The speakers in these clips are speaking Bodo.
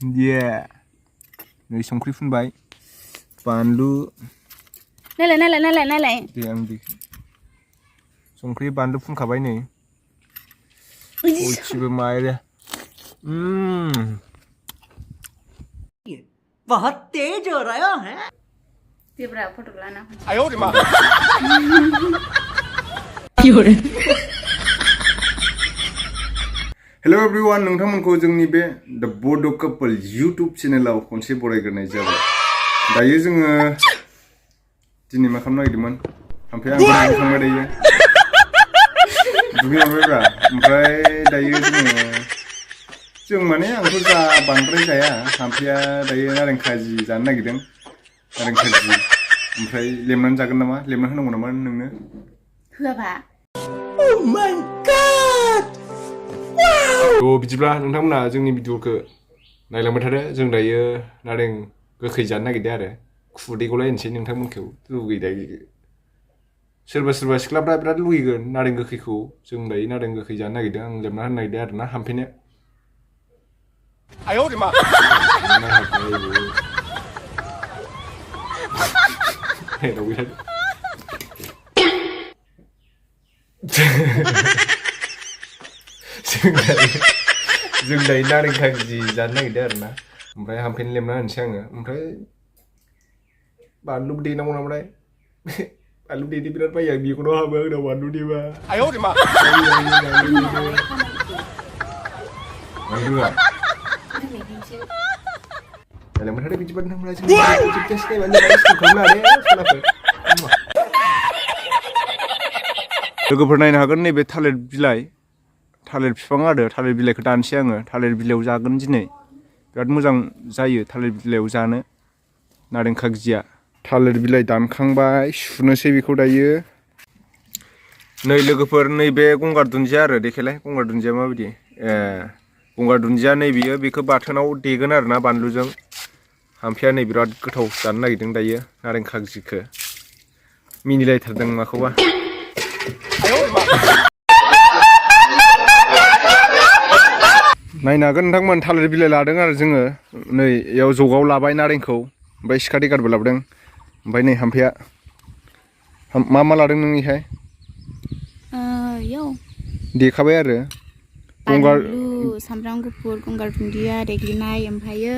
Yeah. नै संख्रि फुनबाय बानलु नालाय दे आं दे संख्रि बानलु फुनखाबाय नै ओइथिबो माइरे बहुत तेज हो रहा है तेब्रा फोटो लाना आयो रे मा हेलो एवरीवन नोंथांमोनखौ जोंनि बे द बोडो कपल यूट्यूब चेनेलाव खनसे बरायग्रोनाय जाबाय दायो जोङो दिनै मा खालामनो नागिरदोंमोन ओमफ्राय आं दुगैखांबाय दायो दुगैखांबायब्रा ओमफ्राय दायो जों माने आंथ' बांद्राय जाया ओमफ्राय दायो नारें खाजि जानो नागिरदों नारें खाजि ओमफ्राय लेमनानै जागोन नामा लेमना होनांगौ नामा नोंनो होआबा Oh my God! औ बिदिब्ला नोंथांमोना जोंनि भिडिअखौ नायलांबाय थादो जों दायो नारें गोखै जानो नागिरदों आरो खुदैखौलाय होनसै नोंथांमोनखौ लुगैदायो सोरबा सिख्लाफ्रा बिराद लुगैगोन नारें गोखैखौ जों दायो नारें गोखै जानो नागिरदों आं लेमना होनो नागिरदों आरो ना हामफैनो आयो रे मा जों दायो नारें खाजि जानो नागिरदों आरो ना ओमफ्राय हामफैनो लेमना होनोसै आङो ओमफ्राय बानलु देनांगौ नामाथाय बानलु देदे बिराद बायो आं बेखौनो हाबो आंनाव बानलु देबा आयो रे मा बानलुआ लेमना थादो बिदिबा नोंथांमोना जों जोबजासे नायबानो खालामनो लोगोफोर नायनो हागोन नैबे थालिर बिफां आरो थालिर बिलाइखौ दानसै आङो थालिर बिलाइयाव जागोन दिनै बिराद मोजां जायो थालिर बिलाइयाव जानो नारें खागजिया थालिर बिलाइ दानखांबाय सुनोसै बेखौ दायो नै लोगोफोर नैबे गंगार दुन्दिया आरो देखायलाय गंगार दुन्दिया माबायदि गंगार दुन्दिया नै बियो बेखौ बाथोनाव देगोन आरो ना बानलुजों हामफैया नै बिराद गोथाव जानो नागिरदों दायो नारें खागजिखौ मिनिलायथारदों माखौबा नायनो हागोन नोंथांमोन थालिर बिलाइ लादों आरो जोङो नै इयाव जगाव लाबाय नारेंखौ ओमफ्राय सिखा देगारबो लाबोदों ओमफ्राय नै हामफैया मा लादों नों इहाय देखाबाय आरो बानलु सामब्राम गुफुर गंगार दुन्दिया देग्लिनाय ओमफ्रायो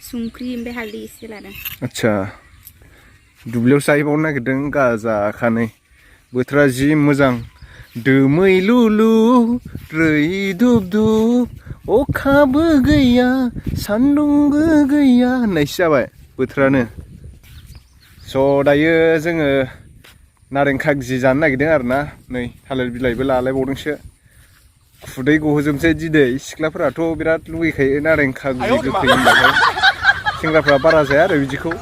संख्रि ओमफ्राय हालदै एसे लादों आच्छा दुब्लियाव जाहैबावनो नागिरदों गाजाखानै बोथोरा जि मोजां दोमैलुलु रैदुब दुब अखाबो गैया सान्दुंबो गैया होननायसो जाबाय बोथोरानो स' दायो जोङो नारें खागजि जानो नागिरदों आरो ना नै थालिर बिलाइबो लालायबावदोंसो खुदै गहोजोबसै दिनै सिख्लाफोराथ' बिराद लुगैखायो नारें खागजि गोखै होनबाथाय सेंग्राफ्रा बारा जाया आरो बिदिखौ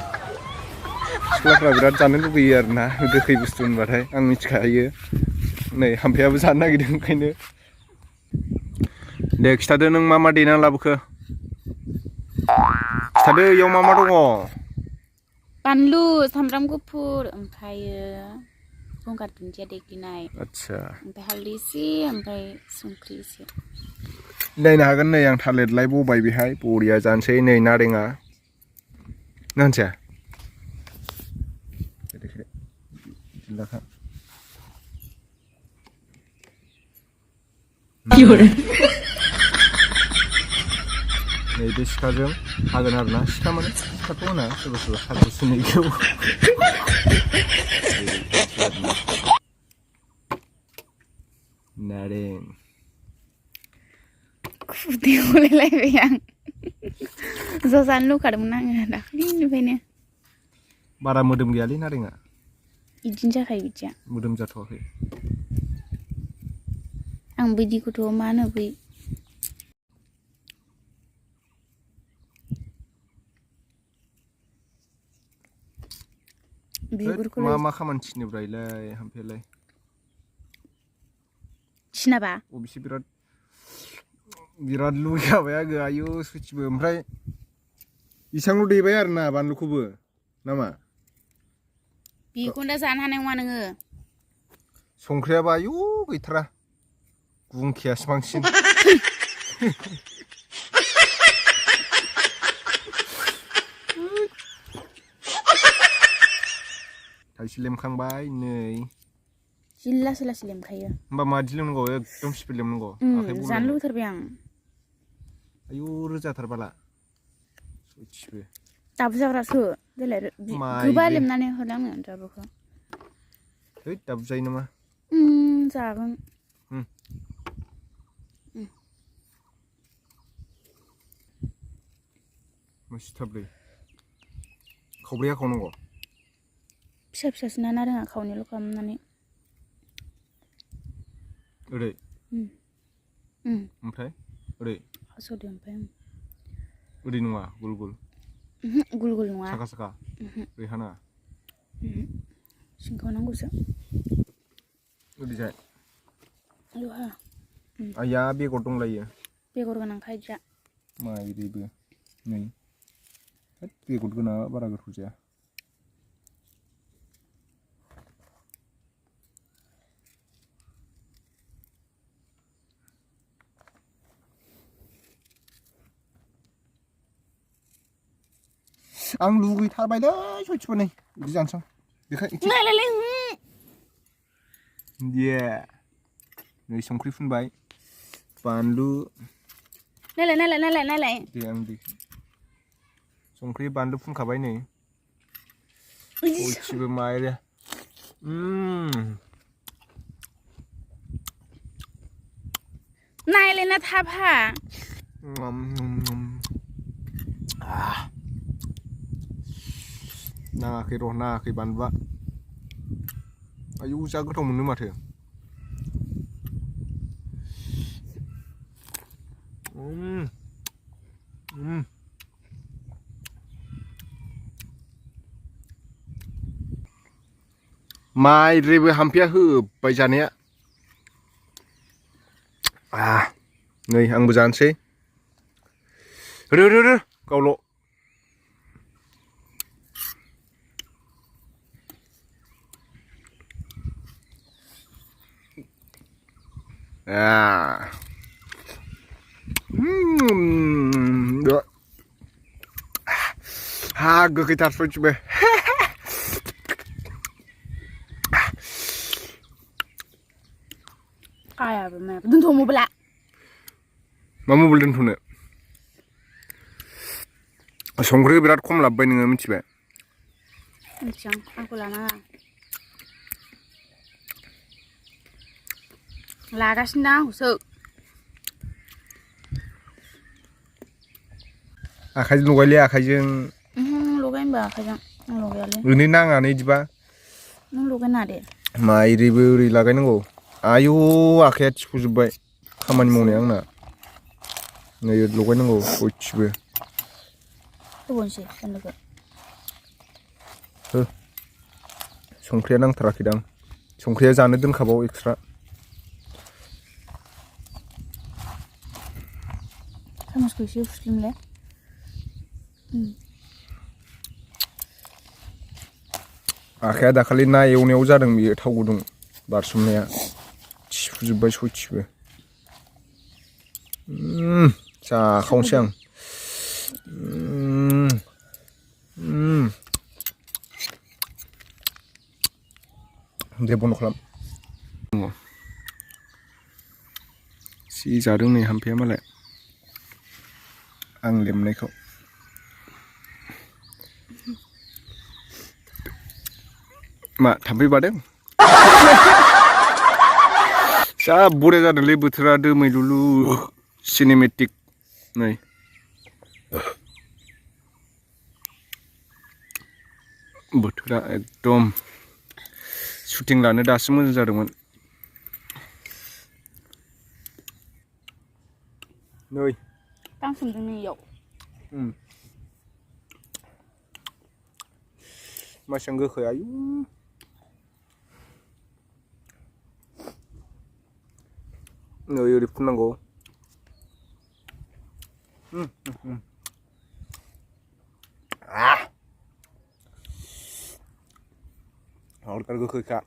सिख्लाफ्रा बिराद जानो लुगैयो आरो ना गोखै बुस्थु होनबाथाय आं मिथिखायो नै हामफैयाबो जानो नागिरदों ओंखायनो दे खिथादो नों मा देना लाबोखो खिथादो इयाव मा दङ बानलु सामब्राम गुफुर ओमफ्रायो गंगार दुन्दिया देग्लिनाय आच्छा ओमफ्राय हालदै एसे ओमफ्राय संख्रि एसे नायनो हागोन नै आं थालिरलाय बबाय बेहाय बरिया जानोसै नै नारेंआ नानसै नै बे सिखाजों हागोन आरो ना सिखा माने सिखाथ' होना सोरबा साजायसो नैखौ नारें खुदै गलायलायबाय आं ज' जानो लुगैदोंमोन आङो दाख्लैनिफ्रायनो बारा मोदोम गैयालै नारेंआ बिदिनो जाखायो बिदिया मोदोम जाथ'वाखै आं बिदिखौथ' मा होनो बै मा खामानि थिनोब्रायलाय हामफैयालाय थिनाबा अबेसे बिराद लुगैखाबाय आङो आयु सयथिबो ओमफ्राय इसांल' देबाय आरो ना बानलुखौबो नामा बेखौनो दा जानो हानाय नङा नोङो संख्रियाबो आयु गैथारा गुंखियासो बांसिन लेमखांबाय नै जि लासै लासै लेमखायो होमबा मादि लोंनांगौ एकदम स्पिड लोंनांगौ आखाइ बौलायो जानो लुबैथारबाय आं आयौ रोजाथारबाला सयथिबो दाबो जाग्रासो देलाय गोबा लेमनानै हरलाय आंनो दाबोखौ है दाबो जायो नामा जागोन मस्ताबलै खावब्रैया खावनांगौ फिसा फिसासो ना रोङा खावनैल' खालामनानै ओरै ओमफ्राय ओरै हास'दो ओमफ्राय ओरै नङा गुल गुल गुल गुल नङा साखा साखा ओरै हानाङा सिंखावनांगौसो ओरैजाय लहा आइया बेगर दंलायो बेगर गोनां खायदिया माइरिबो नै बेगर गोनाङा बारा गोथाव जाया आं लुगैथारबायलै सयथिबो नै बिदि जानोसै बेखाय नै संख्रि फुनबाय बानलु नायलाय दे आं दे संख्रि बानलु फुनखाबाय नै सयथिबो माइरे नायलाय ना थाफा नाङाखै र' नाङाखै बानलुआ आयौ जा गोथाव मोनो माथो माइरेबो हामफिया होबाय जानाया नै आंबो जानोसै रो गावल' हा गोखैथार सयथिबो आयाबो मायाबो दोनथ' मबाइला मा मबाइल दोनथ'नो संख्रि बिराद खम लाबोबाय नोङो मिथिबाय मिथियां आंखौ लानाङा लागासिनो दा आंखौसो आखाइजों लगायलै आखाइजों लगाय होनबा आखाइजों आं लगायालै ओरैनो नाङानो इदिबा नों लगायना दे माइरेबो ओरै लागायनांगौ आयौ आखाइया थिफुजोबबाय खामानि मावनाया आंना नै लगायनांगौ सयथिबो होबावनोसै बानलुखौ हो संख्रिया नांथाराखैदां संख्रिया जानो दोनखाबाव एक्सट्रा सामसखौ एसे फुस्लिमलाय आखाइया दाखालि ना एवनायाव जादों बियो थाव गुदुं बारसोमनाया थिफुजोबबाय सयथिबो जाखावनोसै आं दे बन्द' खालाम जि जादों नै हामफैया मालाय आं लेमनायखौ मा थाम्फै बादों जा बरिया जादोंलै बोथोरा दोमैलुलु सिनेमेटिक नै बोथोरा एकदम शुटिं लानो दासो मोजां जादोंमोन नै गांसोमदों नै इयाव मासेबां गोखै आयु नै ओरै फुननांगौ हरखार गोखैखा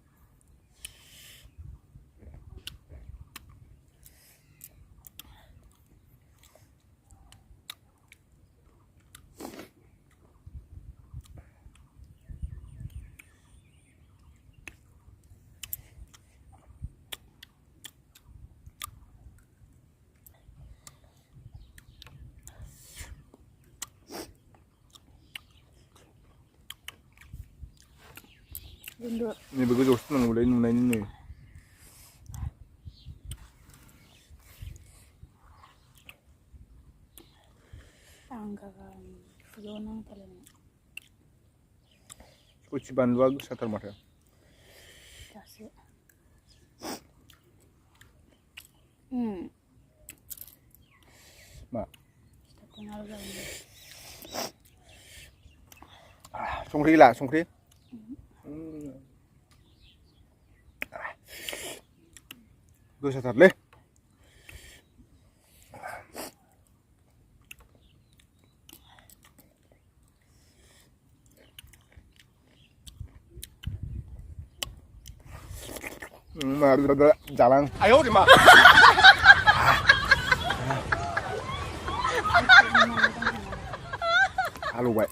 Bodo. नैबे गोजौआवसो नांगौलै नुनायनि नै Anggaran Fulonang talaga. सयथि बानलुआ गोसाथार माथो Kasi. मा Kenal gak? संख्रि गैला संख्रि गोसाथारलै जालां आयौ मा हालौबाय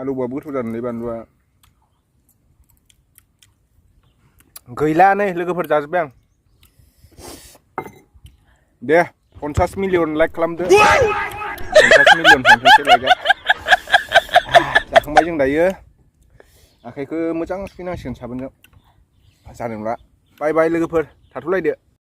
आलौबाबो गोथाव जादोंलै बानलुआ गैला नै लोगोफोर जाजोब्बाय आं दे 50 मिलियन लाइक खालामदो 50 मिलियन थांथोंसै लाइकआ जाखांबाय जों दायो आखाइखौ मोजां सुफैनांसिगोन साबोनजों जादोंब्ला बाय बाय लोगोफोर थाथ'लायदो